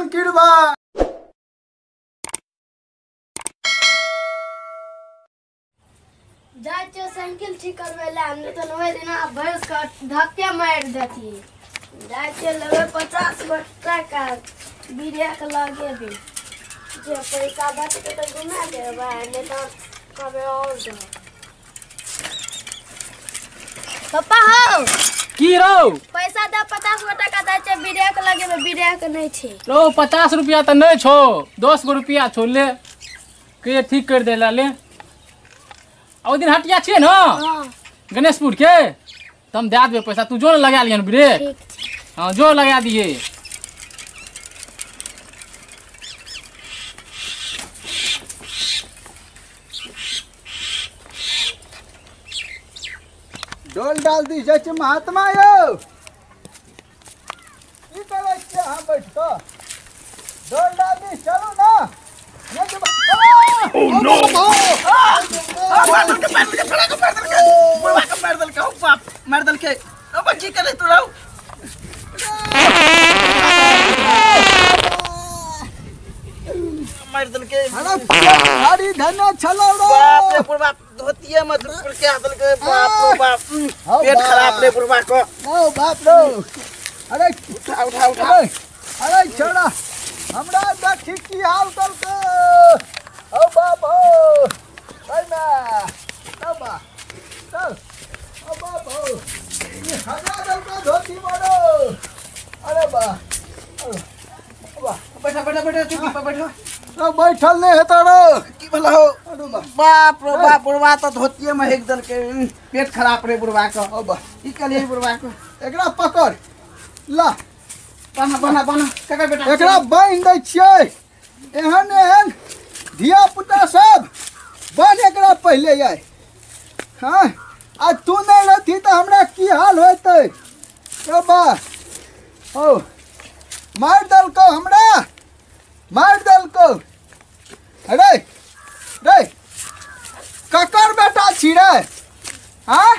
किरबा। जाइ छियै साइकिल ठीक करबै लए, नहि तऽ ओहि दिना भैंस के धक्के मारि देतियै। जाइ छियै लेबै 50 गो टाका, ब्रेक लगेबै, जे पैसा बचतै तऽ घुमा देबै, नहि तऽ कहबै आओर दहो। पप्पा हौ। की रौ? पैसा दे, 50 गो टाका दै छै, ब्रेक लगेबै, ब्रेक नहि छै। रौ 50 रुपया तऽ नहि छौ, 10 गो रुपया छौ, ले के ठीक कर दे ला ले। आ ओहि दिन हटिया छियै ने गणेशपुर के, तऽ हम दए देबै पैसा, तू जो ने लगा लिहन ब्रेक। हाँ जो लगा दिए। डोल डाल दी जाइ छै महात्मा यौ। की करै छियै अहाँ बैठ कऽ? डोल डाल दी, चलू ने। मार देलकै, अब की करे तू रौ? मार देलकै। अरे गाड़ी धने छलौ रे। बाप रे बुढ़बा धोतिये में क्या देलकै। बाप रे बाप, पेट खराब रे बुढ़बा को। ओ बाप रे। अरे उठा उठा उठा। अरे छोड़ा हमरा देखी की हाल करके। ओ बाप हो, ना बा चल। ओ बाप हो, ये हजा देलकै धोती मारो। अरे बा बा, बैठा बैठा बैठा, चुप पर बैठो। तो बैठल नहीं हेतौ रे। की भला हो? बाप रे बाप, बुढ़बा तो धोतिये में हेक देलकै, पेट खराब रे बुढ़बा के। ओ बा, की कहलियै बुढ़बा के? एकरा पकड़ ला, बना बना बना ककर बेटा, एकरा बान्हि दै छियै। एहन एहन धिया पुता सब बान्हि एकरा पहिले आइ। हाँ आ तू नहीं रहती तऽ हमरा की हाल होइतै। ओ बा, ओ मारि देलकौ हमरा, मारि देलकौ। अरे रे ककर बेटा छी रे? हाँ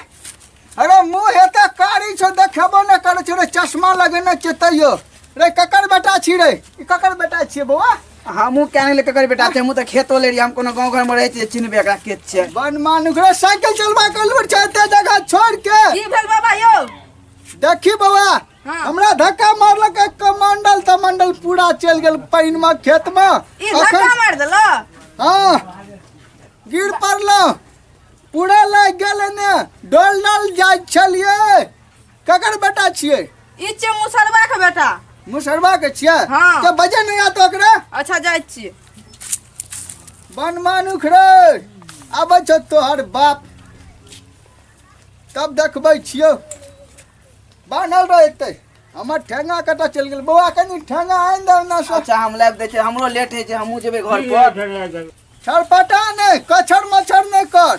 अरे मुँह एते कारी छौ, देखेबो नहि करै छौ रे, चश्मा लगेने छियै तैयो। रे ककर बेटा छी रे? ई ककर बेटा छियै बौआ? हमहूँ क्या नहीं ककर बेटा छै, हमहूँ तऽ खेतो ले रहियै, हम कोनो गाँव घर में रहै छियै, चिन्हबै एकरा के छियै। बन मानुख रे, साइकिल चलबा के लूर छै एते जगह छोड़ के। की भेल बाबा यौ? देखी बौआ, हमरा धक्का मारलक कमंडल तमंडल पूरा चलि गेल पानि में खेत में। ई धक्का मारि देलक? हाँ गिर पड़लहुँ, पूरा लागि गेल ने, डोल डाल जाइ छलियै। ककर बेटा छियै? ई छियै मुसरबा के बेटा। मुसरबा के छियै? हाँ। तऽ बजे नहि आतो ओकरा। अच्छा जाइ छियै। बन मानुख रे, आबै छौ तोहर बाप, तब देखबै छियौ। बान्हल रहतै। हमर ठेंगा कतऽ चलि गेल? बौआ कनि ठेंगा आनि दौ ने। अच्छा हम लाबि दै छियै, हमरो लेट होइ छै, हमहूँ जेबै घर पर। छरपटा नहि, कछर मछर नहि कर।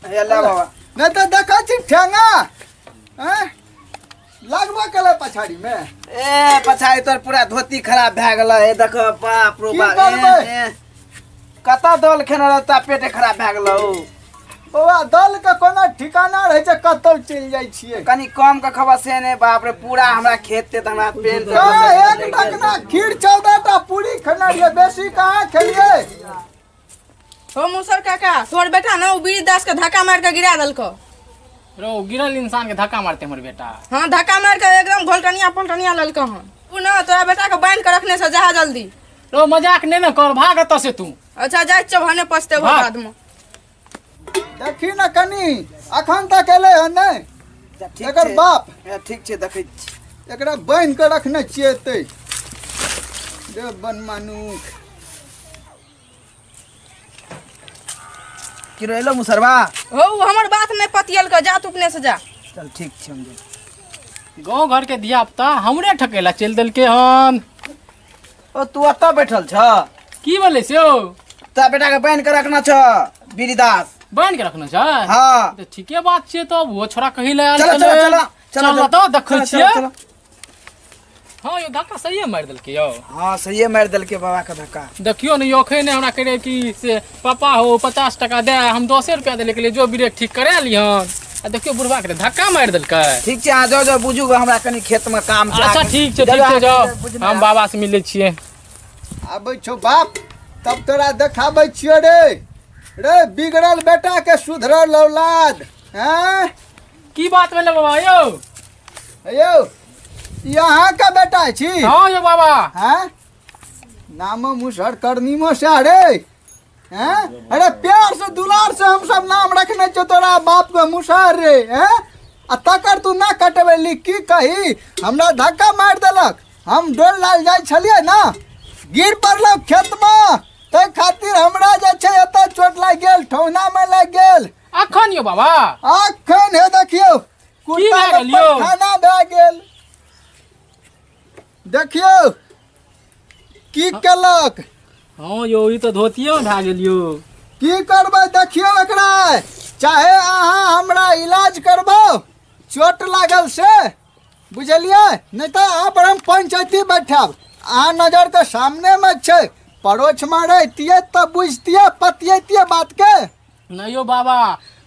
हे ले बाबा, नहि तऽ देखै छी ठेंगा आँय लगबो केलै पछाड़ी में। ए पछाड़ी तोर पूरा धोती खराब भए गेलै। हे देख बाप रो बाप, कतऽ दल खेने रहता, पेटे खराब भए गेलौ। बौआ दल के कोनो ठिकाना रहै छै, कतौ चलि जाइ छियै। कनि कम के खबर से ने। बाप रे पूरा हमरा खेत ते हमरा पेट एक टकना खीर 14 टा पूरी खेने रहियै, बेसी कहाँ खेलियै। हो मुसर काका, तोहर बेटा ने ओ बीड़ी दास के धक्का मारि के गिरा देलकौ। रो गिरल इंसान के धक्का मारते हमर बेटा? हाँ धक्का मारि के एकदम घोलटनिया पलटनिया ललकौ हन। तू न तोरा बेटा के बान्हि के रखने से जा जल्दी। रो मजाक नहि ने कर, भाग एतऽ से तू। अच्छा जाइ छियौ, भने पछतेबौ बाद में। देखी ने कनि अखन तक एलै हन नहि एकर बाप। ठीक छै देखै छी। एकरा बान्हि के रखने छियै एतै। रे बनमानुख की रे एलो मुसरबा? हो हमर बात नहि पतियल के, जा तू अपने से जा। चल ठीक छै हम जाय। गाँव घर के धिया पुता हमरे ठकेला चलि देलकै हन। ओ तू एतऽ बैठल छ? की भेलै से यौ? तोरा बेटा के बान्हि के रखना छ बीड़ी दास। बान्हि के रखना छ? हाँ तऽ ठीके बात छियै। तब ओ छोड़ा कहीं ले आयल। चलो चलो चलो चलो तऽ देखै छियै। हाँ यो धक्का सहिए मारि देलकै यौ। हाँ सहिए मारि देलकै बाबा के धक्का। देखियो ने यो अखन हमरा कहै कि से पापा हो 50 टका दे, हम 10 रुपया देले के लिए जो ब्रेक ठीक करा लिहन। आ देखियो बुढ़वा के धक्का मारि देलकै। ठीक छै अहाँ जाउ जाउ बुझू हमरा कनि खेत में काम छै। अच्छा ठीक छै, ठीक छै जाउ, हम बाबा से मिलै छियै। आबै छौ बाप तब तोरा देखाबै छियो रे। रे बिगड़ल बेटा के सुधरल औलाद। हैं की बात भेलै बाबा यौ? यौ यहाँ का बेटा छी? हाँ यौ बाबा। हैं नामो मुसहर करनीमो से रे। हैं अरे प्यार से दुलार से हम सब नाम रखने छौ तोरा बाप के मुसहर रे। हैं आ तकर तू ना कटबेली की कही, हमरा धक्का मारि देलक। हम डोल लाल जाइ छलियै ना, गिर पड़लहुँ खेतमे, ताहि खातिर हमरा जे छै एतऽ चोट लागि गेल, ठौनामे लागि गेल। अखन यौ बाबा? अखन हे देखियौ कुर्ता मे पैखाना भए गेल। देखियौ की केलक। हाँ यौ ई तऽ धोतियो भए गेल यौ। की करबै देखियौ एकरा, चाहे अहाँ हमरा इलाज करबो चोट लागल से, बुझलियै, नहीं तऽ अहाँ पर हम पंचायती बैठाब। अहाँ नजर के सामने में छै, पड़ोस में रहितियै तऽ बुझतियै पतियतियै बात के। नहीं यौ बाबा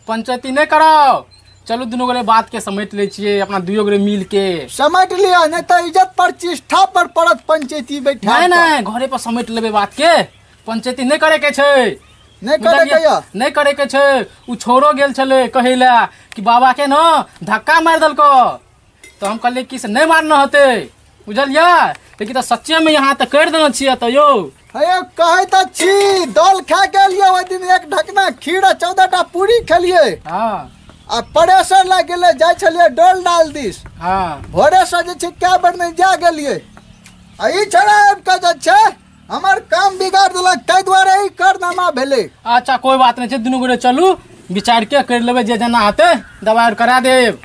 पंचायती नहीं कराओ, चलू दुनू गोरे बात के समेट लै छियै अपना दुइयो गोरे मिल के। समेट लिअ, नहीं तऽ इज्जत प्रतिष्ठा पर पड़त पंचायती बैठा। नहीं नहीं घरे पर समेट लेबै बात के, पंचायती नहीं करे के छै। नहीं करे के या? नहीं करे के छै। उ छोरो गेल छलै कहै लए कि बाबा के न धक्का मारि देलको, तो हम कहलियै कि से नहीं मारना होतै, बुझलियै। लेकिन तऽ सच्चे में यहाँ तऽ करि देने छियै तऽ यौ। हे कहै तऽ छी दल खा गेलियै ओहि दिन, एक ढकना खीर आ 14 टा पूरी खेलियै। हाँ आ प्रेशर लागि गेलै, जाइ छलियै डोल डाल दिस। हाँ भोरेसँ जे छै कए बेर नहि जा गेलियै। आ ई छोड़ा आबि कऽ जे छै हमर काम बिगाड़ देलक, ताहि दुआरे ई कारनामा भेलै। अच्छा कोई बात नहीं छै, दुनू गोरे चलू विचार के करि लेबै, जे जेना हेतै दवाइ आर करा देब,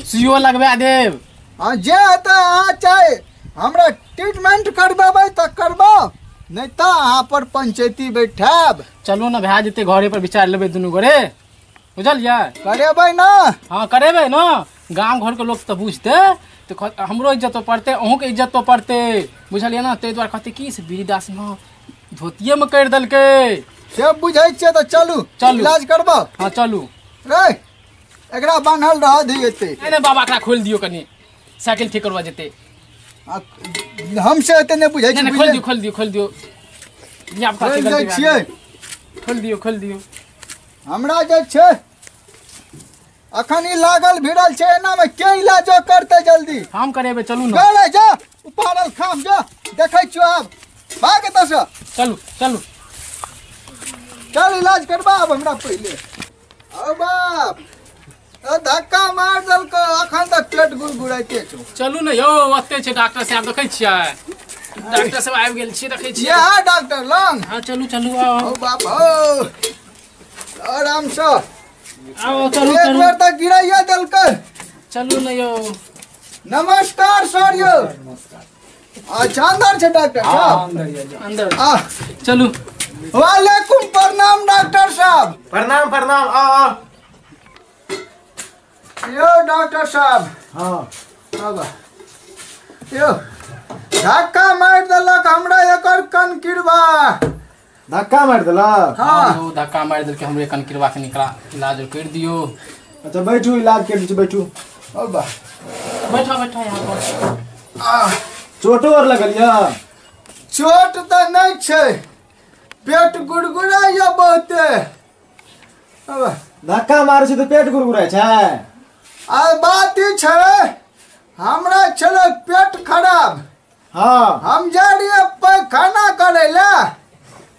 सुइयो लगवा देब। हाँ जे हेतै अहाँ चाहे हमरा ट्रीटमेंट करबेबै तऽ करबो, नहीं तऽ अहाँ पर पंचायती बैठाब। चलू ने भए जेतै, घरे पर विचार लेबै दुनू गोरे, बुझलियै। करेबै ना? हाँ करेबै ना, गाम घरके लोक तऽ बुझतै तऽ हमरो इज्जतो पड़तै अहूँके इज्जतो पड़तै, बुझलियै ना। ताहि दुआरे कहतै कि से बीरदास ने धोतिएमे करि देलकै। से बुझै छियै तऽ चलू चलू इलाज करबो। हाँ चलू। रे एकरा बान्हल रहऽ दियै एतै। नहीं नहीं बाबा एकरा खोलि दियौ कनि, साइकिल ठीक करवा जेतै। हम से एते नहि बुझै छियै। खोलि दियौ खोलि दियौ खोलि दियौ, खोलि दै छियै, खोलि दियौ खोलि दियौ। हमरा जे छै अखन ई लागल भिड़ल छै, एनामे के इलाजो करतै जल्दी? हम करेबै, चलू ने। रे जा उपाड़ल खाम जा, देखै छियौ आब, भाग एतऽसँ। चलू चलू चल इलाज करबा आब हमरा पहिले। ओ बाप धक्का मार देलको, अखन तक पेट गुड़गुड़ाइते छौ। चलू ने यौ, ओते छै डॉक्टर साहब, देखै छियै डॉक्टर साहब आबि गेल छियै, देखै छियै। यहाँ डॉक्टर लंग। हाँ चलू चलू आओ। ओ बाप हो आरामसँ आओ, चलू एक बेर तऽ गिराइए देलकै। चलू ने यौ। नमस्कार सर यौ। अच्छा अंदर छै डॉक्टर साहब? अंदर चलू। वालेकुम प्रणाम डॉक्टर साहब। प्रणाम प्रणाम। आओ आओ यो डॉक्टर साहब। हाँ अब यो धक्का मारि देलक हमरा एकर कनकिरबा। धक्का मारि देलक? हाँ धक्का मारि देलकै हमरे कनकिरबा के, निकला इलाज कर दियो। अच्छा बैठू, इलाज कर दी, बैठू। अब बैठो बैठो यहाँ पर। चोटो और लगल या? चोट तऽ नहि छै, पेट गुड़गुड़ाइया बहुते। अब धक्का मारै छै तऽ पेट गुड़गुड़ाइ छै? आ बात ई छै हमरा छलै पेट खराब। हाँ हम जा रहियै पैखाना करै लए,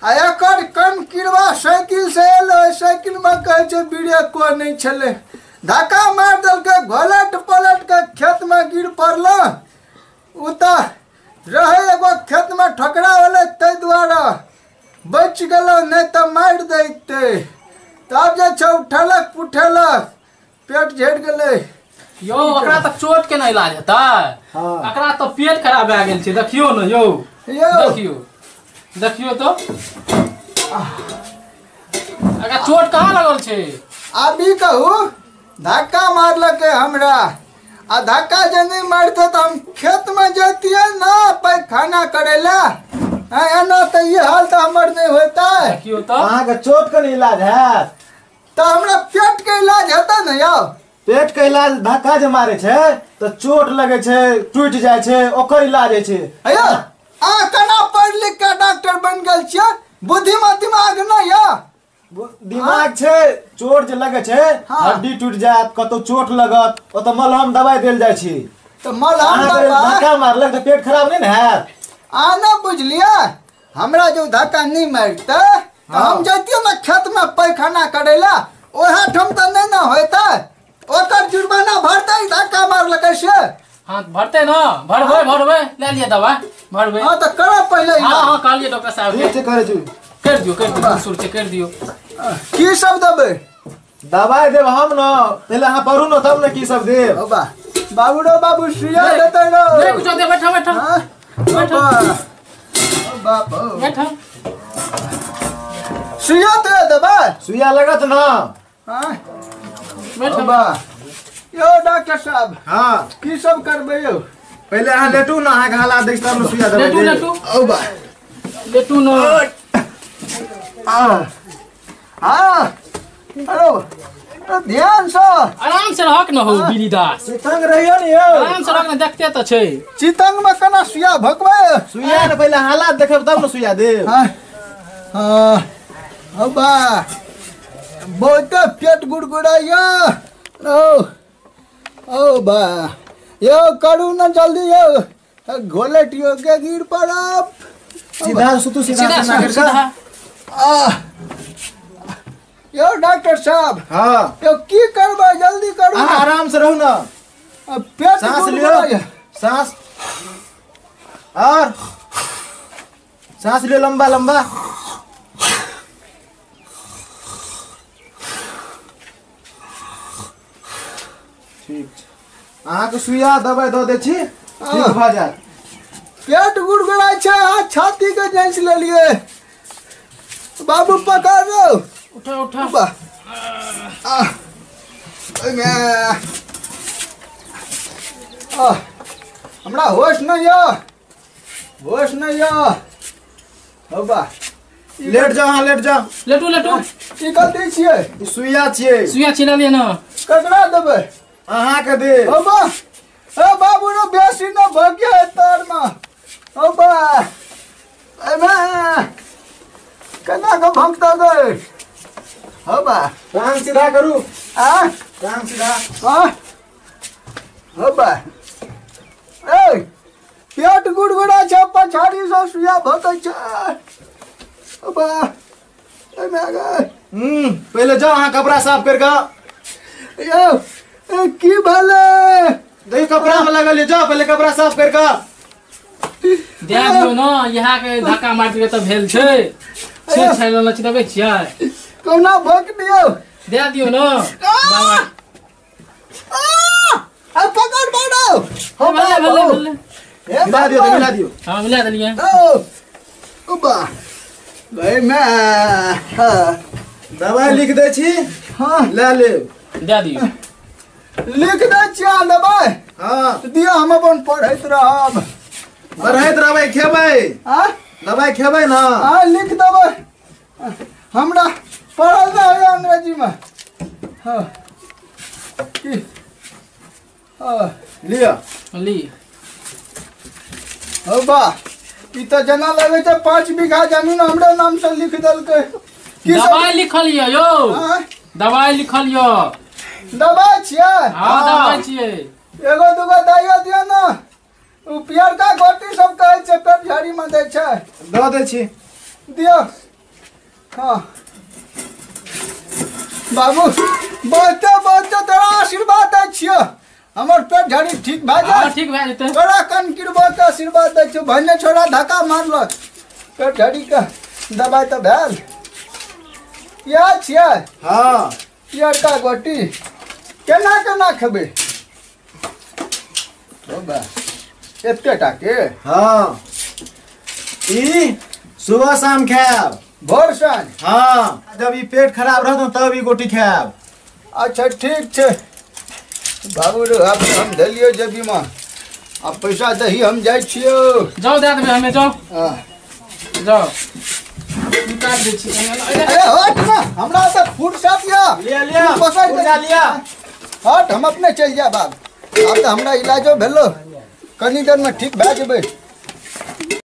आ एकर कनकिरबा साइकिल से एलै, साइकिल में कहै छै ब्रेको नहि छलै, धक्का मारि देलकै, घोलट पलट के खेत में गिर पड़ल। ओ तऽ रहै एगो खेत में ठोकरा होलै, ताहि दुआरे बचि गेलहुँ, नहि तऽ मारि दैतै। तब जे छै उठेलक पुठेलक पेट झड़ि गेलै। यौ एकरा तऽ चोट के नहि इलाज हेतै, एकरा तऽ पेट खराब भए गेल छै। देखियौ ने यौ, देखियौ देखियौ तो एकरा चोट कहाँ लगल छै? आब ई कहू धक्का मारलकै हमरा, आ धक्का जे नहि मारतै तऽ हम खेतमे जैतियै ने पैखाना करै लए। एना तऽ ई हाल तऽ हमर नहि होइतै। देखियौ तऽ अहाँके चोट के नहि इलाज हैत तऽ हमरा पेट के इलाज हेतै ने यौ? पेट के इलाज धक्का जे मारे छै तऽ चोट लगे छै, टूटि जाइ छै, ओकर इलाज होइ छै। यौ आ केना पढ़ि लिख के डॉक्टर बनि गेल छियै, बुद्धिमे दिमाग नहि यऽ? दिमाग छै, चोट जे लगै छै, हड्डी टूटि जायत, कतौ चोट लगत, ओतऽ मलहम दवाई देल जाइ छै। तऽ मलहम दवाई धक्का मारलक तऽ पेट खराब नहि ने हैत? आ ने बुझलियै, हमरा जो धक्का नहि मारितै तऽ हम जैतियै ने खेतमे पैखाना करै लए, ओएह ठाम तऽ नहि ने होइतै, ओकर जुर्माना भरतै धक्का मारलकै से। हाँ भरतै न, भरबै भरबै, लए लिअ दवा, भरबै। हाँ तऽ करब पहिले। हाँ हाँ कहलियै डॉक्टर साहब के। ठीक छै, करि दियौ, करि दियौ, सुर छै, करि दियौ। की सब देबै? दवाई देब हम न, पहिले अहाँ पढ़ू न तब ने की सब देब। बाबा बाबू रो बाबू सुइया देतै रो। नहि कुछो दे, बैठो बैठो बैठो बाप बैठो। सुइया दे देबै? सुइया लगत न। हाँ बैठो बा। यो डॉक्टर साहब, हाँ की सब करबै यौ? पहिले अहाँ लेटू न, अहाँके हालात देख तब न सुइया देबै। लेटू लेटू ओ बा लेटू न। हाँ अरे ध्यान से, आराम से रहक न हो बीरीदास, चितंग रहियो ने यौ, आराम से रहक न, देखते तऽ छै। चितंग में केना सुइया भोकबै? सुइया ने पहिले हालात देखब तब न सुइया देब। हाँ हाँ बा बहुत पेट गुड़गुड़ाइया। ओ ओ बा यौ करू न जल्दी यौ, घोलटियो के गिर पड़ब। सीधा सुतू, सीधा सीधा। यौ डॉक्टर साहब, हाँ यौ की करबै, जल्दी करू। आराम से रहू न, पेट सांस लियो, सांस और सांस लियो लंबा लंबा। ठीक, अहाँके सुइया दवाई दऽ दै छी, ठीक भऽ जायत। पेट गुड़गुड़ाइ छै, अहाँ छाती के जाँच लेलियै। बाबू पकड़, उठा उठा। हमरा होश नहीं यऽ, होश नहीं यऽ। हौ बा लेट जाओ, हाँ लेट जाओ, लेटू लेटू। की गलती छियै? सुइया छियै, सुइया छिला लिअ न। ककरा देबै? अहाँके देब। हौ बा, ओ बाबू रो बेसी न भगिया तरमे। हौ बा एमे केना कऽ भोकतै गै? हौ बा टांग सीधा करू। आ टांग सीधा। हाँ हौ बा ए पेट गुड़गुड़ा छै, पछाड़ी से सुइया भोकै छै। हौ बा एमे गै। पहिले जाओ अहाँ कपड़ा साफ कर कऽ। यौ की भेलै? देखियौ कपड़ा में लगल यऽ, जाओ पहिले कपड़ा साफ कर कऽ। दए दियौ न, इएह के धक्का मारि देबै तऽ भेल छै। से छै लऽ छी देबै छियै। कहुना भोक दियौ। दए दियौ न बाबा। आ पकड़ बाड़ो। हो भले भले भले। मिला दियौ, मिला दियौ। हाँ मिला देलियै। ओ बा गै मैं। दवाई लिख दै छी, हाँ लए लेब। दए दियौ, लिख दै छियै दवाई। हाँ दियौ, हम अपन पढ़ैत रहब। पढ़ैत रहबै, खेबै। हाँ दवाई खेबै न? हाँ लिख देबै। हमरा पढ़ल नहि होइए अंग्रेजीमे। हाँ की हाँ लिअ ली। हौ बा ई तऽ जेना लगै छै 5 बीघा जमीन हमरे नाम से लिख देलकै। की दवाई लिखल यऽ यौ? दवाई लिखल यऽ। दवाई छियै? हाँ दवाई छियै। एगो दूगो दैयो दियौ ने। ओ पियरका गोटी सब कहै छै पेट झाड़ी में दै छै। दऽ दै छी, दियौ। हाँ बाबू बहुते बहुते तोरा आशीर्वाद दै छियौ, हमर पेट झाड़ी ठीक भए जाय। ठीक भए जेतै। तोरा कनकिरबो के आशीर्वाद दै छियौ। भने छोड़ा धक्का मारलक, पेट झाड़ी के दवाई तऽ भेल। इएह छियै? हाँ पियरका गोटी केना केना खेबै? हौ बा एते टाके? हाँ ई सुबह शाम खायब, भोर साँझ। हाँ जब ई पेट खराब रहत न तब ई गोटी खायब। अच्छा ठीक छै बाबू रो, आब हम देलियौ जेबीमे, आब पैसा दही, हम जाइ छियौ। जाउ दए देबै हमे, जाउ जाउ। निकाल दै छी। अरे हट ना, हमरा तऽ फुर्सत यऽ। लिअ लिअ पकड़ लिअ। हट, हम अपने चलि जायब। आब आब तऽ हमरा इलाजो भेलो, कनी देरमे ठीक भए जेबै।